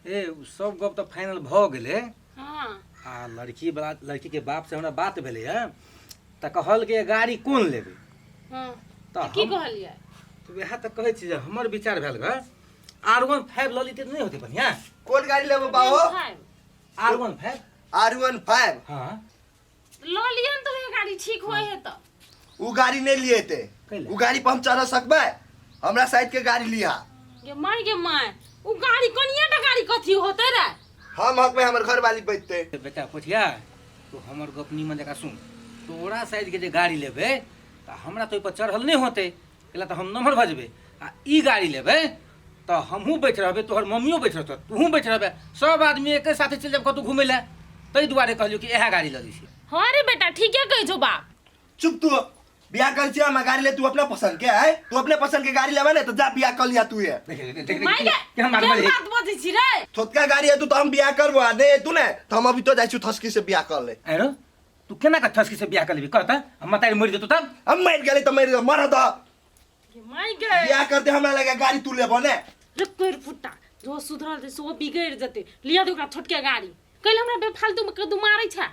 ए उ सब गप तऽ फाइनल भऽ गेलै। हँ। आ लड़की बला लड़की के बाप से हमरा बात भेलै हँ तऽ कहलकै गाड़ी कोन लेबै। हँ। तऽ की हम कहलियै? तऽ वएह तऽ कहै छी जे हमर विचार भेल ग आर 15 लऽ लीते तऽ नहि होतै बढ़िआँ? कोन गाड़ी लेबो बाबू? आर 15। आर 15। हँ। लऽ लियऽ ने तऽ वएह गाड़ी ठीक होइ है तऽ। उ गाड़ी नहीं लिए थे। कैले? उ गाड़ी पर हम चढ़ सकबै? हमरा साइड के गाड़ी लिया। गे माय गे माय, उ गाड़ी कनिए टा गाड़ी कथी होतै रे? हम हकबै, हमर घर वाली बैठते। बेटा पोठिया, तू हमर गप नीमन जकाँ सुन। तोरा साइज के जे गाड़ी लेबै तऽ हमरा तऽ ओहिपर चढ़ल नहि होतै, कैला तऽ हम नम्हर भऽ जेबै। आ ई गाड़ी लेबै तऽ हमहूँ बैठ रहबै, तोहर मम्मियो बैठ रहतौ, तूहूँ बैठ रहबै, सब आदमी एके साथे चलि जायब कतहु घुमै लए। ताहि दुआरे कहलियौ कि इएह गाड़ी लऽ लै छी। हाँ रे बेटा, ठीके कहै छौ बाप। चुप तू, बियाह कर छी हम गाड़ी ले, तू अपना पसंद के है, तू अपने पसंद के गाड़ी लेबे ने तो जा बियाह कर लिया तू ये। देख, देख, देख, माय गे, केहन बात केहन बजै? बात बजै छी रे? छोटका गाड़ी है तू तो हम बियाह करबो, आ नहीं तू ने तो हम अभी तो जाइ छी थसकी से बियाह कर ले। आरो तू केना के थसकी से बियाह कर लेबी कह त? हम मतारी मरि जेतौ तब। हम मरि गेलै तऽ मरि गेल, मर दऽ। गे माय गे, बियाह कर दे हमरा लगे गाड़ी तू लेबो ने। रे कोर फुट्टा, जो सुधरल छै सो बिगड़ि जेतै। लिअ दे ओकरा छोटके गाड़ी। कैल हमरा बेफालतू में कद्दू मारै छै।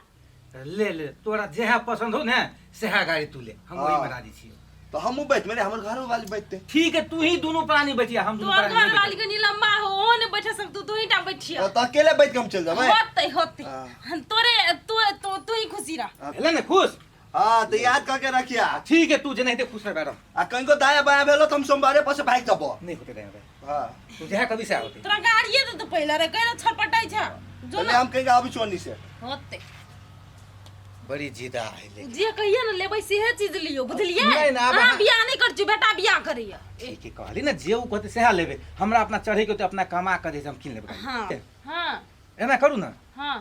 ले ले, तोरा जेहा पसंद हो ने सेहा गाड़ी तू ले, हम वही हाँ। में राजी छियो। तो हमहूँ बैठबे ने, हमर घरो वाली बैठते। ठीक है, तू ही दोनों प्राणी बैठिया, हम दोनों तोहर प्राणी घर नहीं वाली कनी लंबा हो, ओ ने बैठे सब, तू ही टा बैठिया। तो अकेले बैठ के हम चल जाबे। होते होते। हाँ। हम तोरे तू तू तू ही खुशी रह। हाँ। भेलै ने खुश? हाँ, तो याद करके रखिया। ठीक है, तू जेनाहिते खुश रह रह। आ कहीं दाया बाया भेलो तो हम सोमवारे पर से भागि जबो। नहीं होते दाया बाया। हाँ। तू जेहा कभी से होते। तोरा गाड़िए दे तो पहले रे, कहियो छटपटाई छ। जो पहले ना। हम कहीं आबी चोनी से। होते। बड़ी जिदा है ले। जे कहिए ना लेबै सेहे चीज लियो, बुझलियै? नहीं ना, आब अहाँ अहाँ- बियाह नहीं कर छी, बेटा बियाह करैया। ठीक है, कहली ना जे उ कहते सेहा लेबै, हमरा अपना चढ़े के होते अपना कमा के जे हम कीन लेबै गाड़ी। हाँ, हाँ। एना करू ना। हाँ।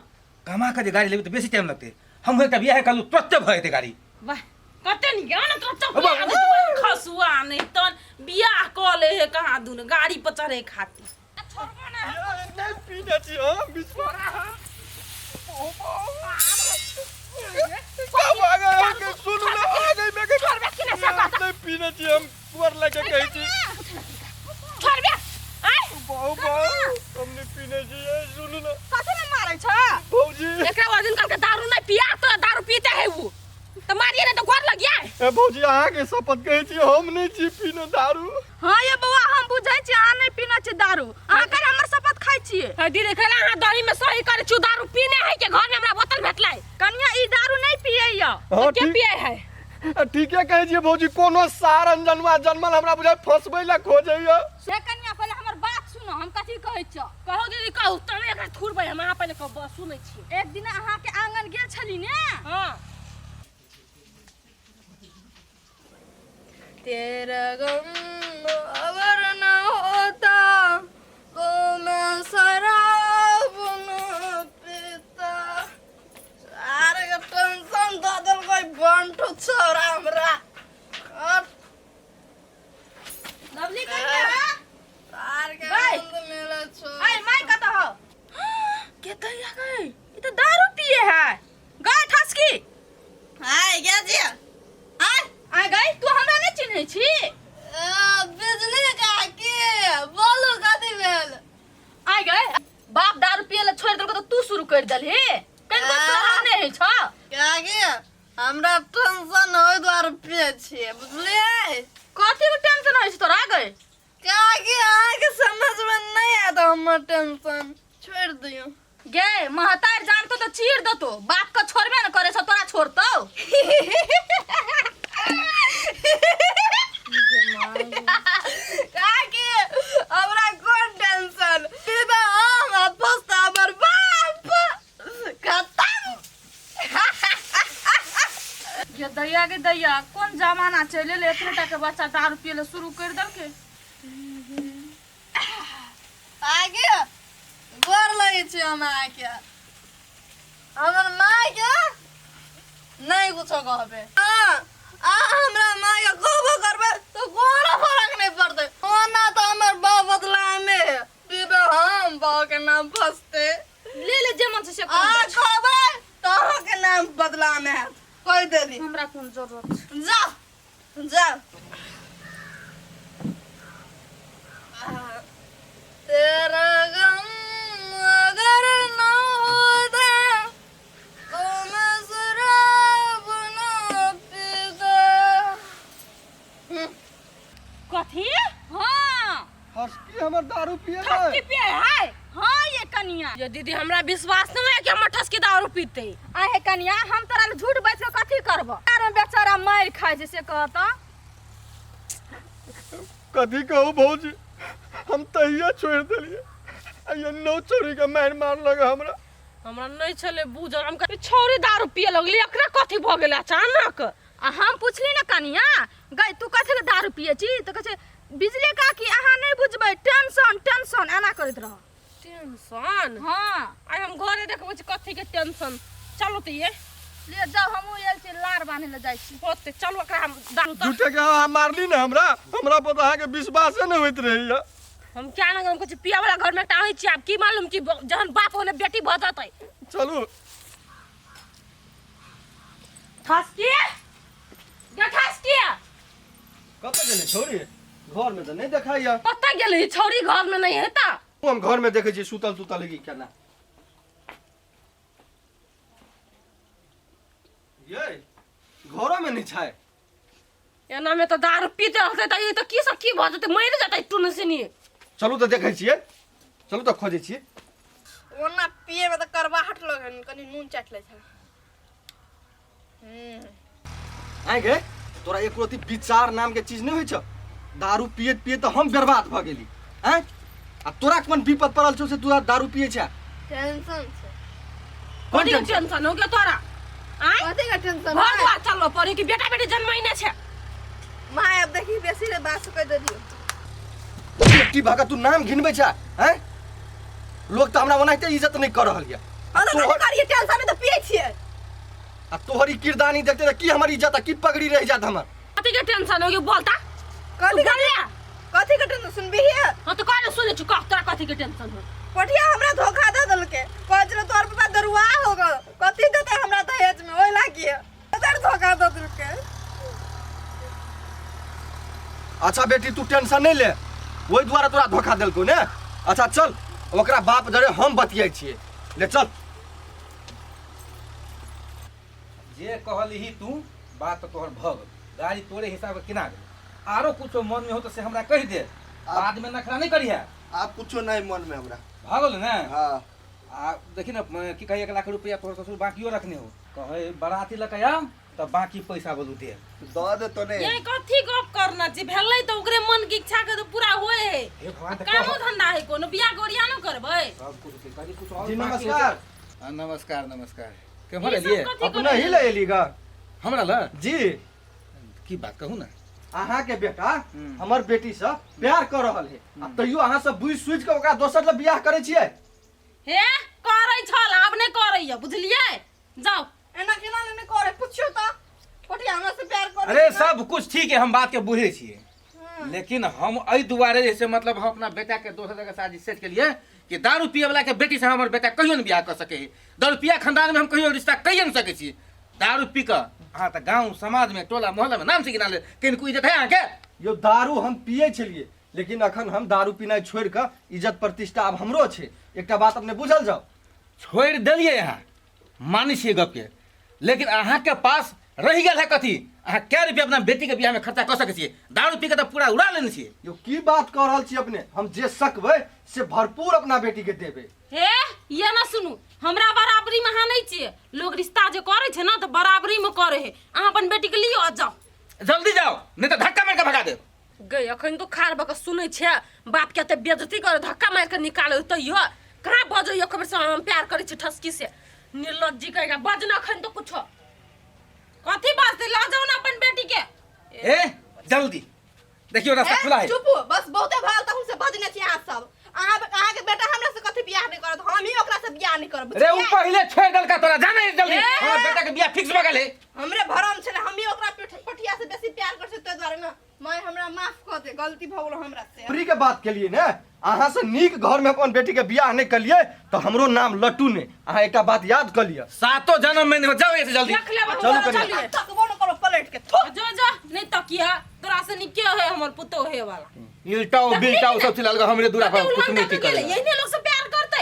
कमा के जे गाड़ी लेबै तऽ बेसी टाइम लगतै। हम एकटा बियाह करलू तुरंते भऽ जेतै गाड़ी। वाह, कते नीक है ना, तुरंत अबा, बियाह देतै, खसुआ नहीं तन बियाह कऽ ले हे कहाँ दुन गाड़ी पर चढ़े खातिर। छोड़बो ना। नहीं पीने छी हम विश्वास। कब आ गए हम के सुनू ना, आ गई मैं के छोड़बे कि नहीं सकत? नहीं पीने छी हम, कुंवर लगे कहै छी। छोड़बे। आय। बहु, बहु, हम नहीं पीने छी, ए, सुनू ना। कथी ले मारै छ? भौजी। एकरा वजन करके दारू नहीं पिया तो दारू पीते है वो। तो मारिए ना तो घर लग गया। ए भौजी, अहाँ के शपथ कहै छी हम नहीं छी पीने दारू। हाँ ये बौआ, हम बुझै छी अहाँ नहीं पीने छी दारू, अहाँ कर हमर शपथ खाइ छियै। हे दीदी, खेला अहाँ दही में सही करै छी, दारू पीने है के घर में हमरा बोतल भेटलै। कनिया ई दारू नहीं पियै या। हाँ, के ठीक। पियै है? आ, ठीके कहै छियै भौजी, कोनो सार अनजनुआ जन्मल हमरा बुझाइ फंसबै लए खोजैया। से कनिया पहिले हमर बात सुनो, हम कथी कहै छियौ। कहू दीदी कहू, तबे एकरा थुरबै हम, अहाँ पहिले कहू, बस सुनै छी। एक दिन अहाँ के आंगन गेल छली ने? हाँ। तेरा गम अगर न होता तो मैं शराब न पीता। अरे के टेंशन दऽ देलकै बंटू छौड़ा हमरा। और लवली कनिया। आर के बाय। आनंद मिलै छौ। आय my कतऽ हौ? के दैया गई? ई तऽ दारू पिए है। गई ठसकी। हाय गे जी। आय, आय गई, तू हमरा नहीं चिन्है छी? ए, बिजली काकी, बोलू कथी भेल? आय गई, बाप दारू पिए ला छोड़ देलको तऽ तू शुरू कर देलही। कनिको शरम नहीं होइ छौ? काकी, हमरा टेंशन होय दुआरे पिए छियै, बुझलियै? कथी के टेंशन होइ छै तोरा गई? काकी, अहाँके समझमे नहि आयत हमर टेंशन, छोड़ि दियौ। गे महतार जानतो तो चीर देतो, बाप के छोड़बे न करे छौ, तोरा छोड़तौ? काकी, हमरा कोन टेंशन, पीबै हम आ पोसता हमर बाप। खतम। गे दैया गे दैया, कोन जमाना चलि एलै, एतने टा के बच्चा दारू पिए ला शुरू कर देलकै। आगे गोर लगै छी हम अहाँके। हमर मायके नहि कुछो कहबै। हँ, अहाँ हमरा मायके कहबो करबै तऽ कोनो फरक नहि पड़तै। ओना तऽ हमर बाप बदलामे है, पीबै हम बापके नाम फसतै। ले ले जे मन छै से कर। अहाँ कहबै तऽ अहाँके नाम बदलामे हैत, कहि देली। हमरा कोन जरूरत छै। जाउ जाउ। तेरा गम कनिया। ये दीदी हमरा विश्वास नहीं है कि हमर ठसकी दारू पीते। आहे कनिया, हम तोरा लए झूठ बाजि कऽ कथी करबो? यार बेचारा मारि खाइ छै से कहत। कथी कहू भौजी, हम तहिया छोड़ि देलियै आ ये नौ चोरी के मारि मारलक हमरा। हमरा नहीं छलै बूझल, हम कहै छौरी दारू पिए लगली, एकरा कथी भऽ गेलै अचानक? आ हम पुछली ने कनिया, गई तू कथी लए दारू पिए छी? तऽ कहै छै बिजली काकी अहाँ नहि बुझबै, टेंशन टेंशन एना करैत रह। टेंशन? हाँ। आइ हम घरे देखबै छी कथी के टेंशन। चलू तऽ ये ले जाओ, हमहूँ आयल छी लार बान्है लए जाइ छी। होते चलू, एकरा हम दारू तऽ झूठे के अहाँ मारली ने हमरा, हमरा पर तऽ अहाँके विश्वासे नहि होइत रहैया। हम क्या ना हम कुछ पिया वाला घर में एकटा अहीं छी, आब की मालूम कि जहन बाप होने बेटी भऽ जेतै। चलू। ठसकी गे, ठसकी कतऽ गेलै छौरी? घर में तऽ नहि देखाइया। कतऽ गेलै छौरी? घर में नहीं हेता। हम घर में देखै छी सुतल तुतल है कि केना। ये घरो में नहीं छै। एना में तऽ दारू पीते रहतै तऽ ई तऽ की सब की भऽ जेतै, मरि जेतै टुन सिनी। चलू तऽ देखै छियै, चलू तऽ खोजै छियै। ओना पिए में तऽ करवाहट लगे, कनि नून चाटि लै छै। आइ गे, तोरा एको रत्ती विचार नाम के चीज नहीं होइ छौ। दारू पियत पियत तऽ हम बर्बाद भऽ गेली। आँय, आ तोरा कोन विपद पड़ल छौ से तू दारू पियै छै? टेंशन छै। कोन कथी के टेंशन? टेंशन हो गया तोरा? आँय, कथी के टेंशन? घर द्वार चलबऽ पड़े कि बेटा बेटी जन्मैने छै। माय अब देखी बेसी रे बात कहि देलियौ। बेटी भागा तू नाम घिनबै छै? आँय, लोग तऽ हमरा ओनाहिते इज्जत नहि कऽ रहल यऽ। हम तऽ कथी करियै, टेंशन में तऽ पियै छियै। आ तोहर ई किरदानी देखते तऽ की हमर इज्जत आ की पगड़ी रहि जात हमर। कथी के टेंशन हो गया बोलता? कथी के बोलिया। कथी के टेंशन सुनबिही? हाँ तो कहले सुने छु, कह तोरा कथी के टेंशन हो? पटिया हमरा धोखा दे देलकै, कहै छलै तोहर पापा दरुआ हो गेल, कथी देतै हमरा दहेज में, ओहि लागी तोहर धोखा दे देलकै। अच्छा बेटी, तू टेंशन नहीं ले, ओहि दुआरे तोरा धोखा देलकौ ने। अच्छा चल, ओकरा बाप जरे हम बतियाइ छियै, ले चल। जे कहलही तू बात तऽ तोहर भऽ गेल, गाड़ी तोरे हिसाब के किना गेल। आरो कुछो मन में हो तऽ से हमरा कहि दे, बाद में नखरा नहीं करिहे। आब कुछो नहीं मन में हमरा। भऽ गेल ने? हाँ। आ देखी ने, की कही, 1 लाख रुपया तोहर ससुर बाकियो रखने हो, कहे बराती लऽ के आम तऽ बाकी पैसा बोलू दे। दऽ देतो ने। ये कथी गप करना छी, भेलै तऽ ओकरे मन के इच्छा के तऽ पूरा होए है। हे भगवान, तऽ कामो कह। धंधा है, कोनो बियाह गोरिया न करबै। सब कुछ होतै, कहली कुछ और जी बाकी नमस्कार। होतै। हाँ, नमस्कार नमस्कार। केम्हर ई सब एलियै? कथी अपना करै ही ले एली गा। हमरा लग? जी। की बात कहू ने। अहाँ के बेटा हमर बेटी से प्यार कर रहल है, आ तैयो अहाँ सब बुझि सुझि के ओकरा दोसर लग बियाह करै छियै। हे करै छल, आब नहि करैया, बुझलियै? जाउ। एना केना नहि करे, पुछियौ तऽ कोटिया हमरा से प्यार करे। अरे सब कुछ ठीक है, हम बात के बुझे छियै, लेकिन हम एहि दुआरे जे से मतलब हम अपना बेटा के दोसर जगह शादी सेट के लिए कि दारू पिए वाला के बेटी से हमर बेटा कहियो नहीं बियाह कर सके है। दारू पिया खानदान में हम कहियो रिश्ता कहियो नहीं सके छी। दारू पी कऽ अहाँ तऽ गाँव समाज में टोला मोहल्ला में नाम से गिना ले, किनको इज्जत है अहाँके? यो दारू हम पिए छलिए, लेकिन अखन हम दारू पीनाइ छोड़ि कऽ इज्जत प्रतिष्ठा आब हमरो छै। एकटा बात अपने बुझल जाउ। छोड़ि देलियै अहाँ, मानै छियै गपके, लेकिन अहाँके पास रहि गेल है कथी? अहाँ कै रुपया अपना बेटीके बियाहमे खर्चा कऽ सकै छियै? दारू पी कऽ तऽ पूरा उड़ा लेने छियै। यो की बात कऽ रहल छी अपने, हम जे सकबै से भरपूर अपना बेटीके देबै। हे ये ना सुनू, हमरा बराबरी में अहाँ नहीं छियै। लोग रिश्ता जे करै छै ना तऽ बराबरी में करै है। अहाँ अपन बेटी के लियो आ जाओ। जल्दी जाओ, नहीं तऽ धक्का मारि कऽ भगा देब। गई अखन तो खार बक सुनै छै बाप के तऽ बेइज्जती करे, धक्का मारि के निकाले, तैयो कहाँ बजैयो खबर से हम प्यार करै छी ठसकी से। निर्लज्जी कहेगा बजना अखन तो कुछो कथी बाजते, लऽ जाओ ना अपन बेटी के। ए जल्दी देखियो रास्ता खुला है। चुप हो, बस बहुते भल तहुन से बजने छी अहाँ सब। अहाँ के बेटा हमरा से कथी बियाह नहीं करत, हम ही ओकरा से बियाह नहीं करब। रे उ पहिले छोड़ देलका तोरा, जाने जल्दी ए! हमर बेटा के बियाह फिक्स भ गेल है। हमरे भरम छले, हम ही ओकरा पटिया से बेसी प्यार कर छी, ताहि दुआरे ना माय हमरा माफ कऽ दे, गलती भऽ गेल हमरा से। फ्री के बात केलिए ने, अहाँ से नीक घर में अपन बेटी के बियाह नहीं कलिए तो हमरो नाम लट्टू ने। अहाँ एकटा बात याद कर लिअ, सातो जन्म में नहीं हो, जाओ ऐसे जल्दी। देख लेब हम, चलू चलो, कनिया। चलिए। तकबो न करो पलट के, थू। जो जो नहीं तकिया, तोरा से निके है हमर पुतोह हे वाला। इल्टाओ बिल्टाओ सब चीज लगा हमरे दूरा पर कते कुछ नहीं उल्लंघन ठीक गेलै, कर। एहने लोग से प्यार करतै।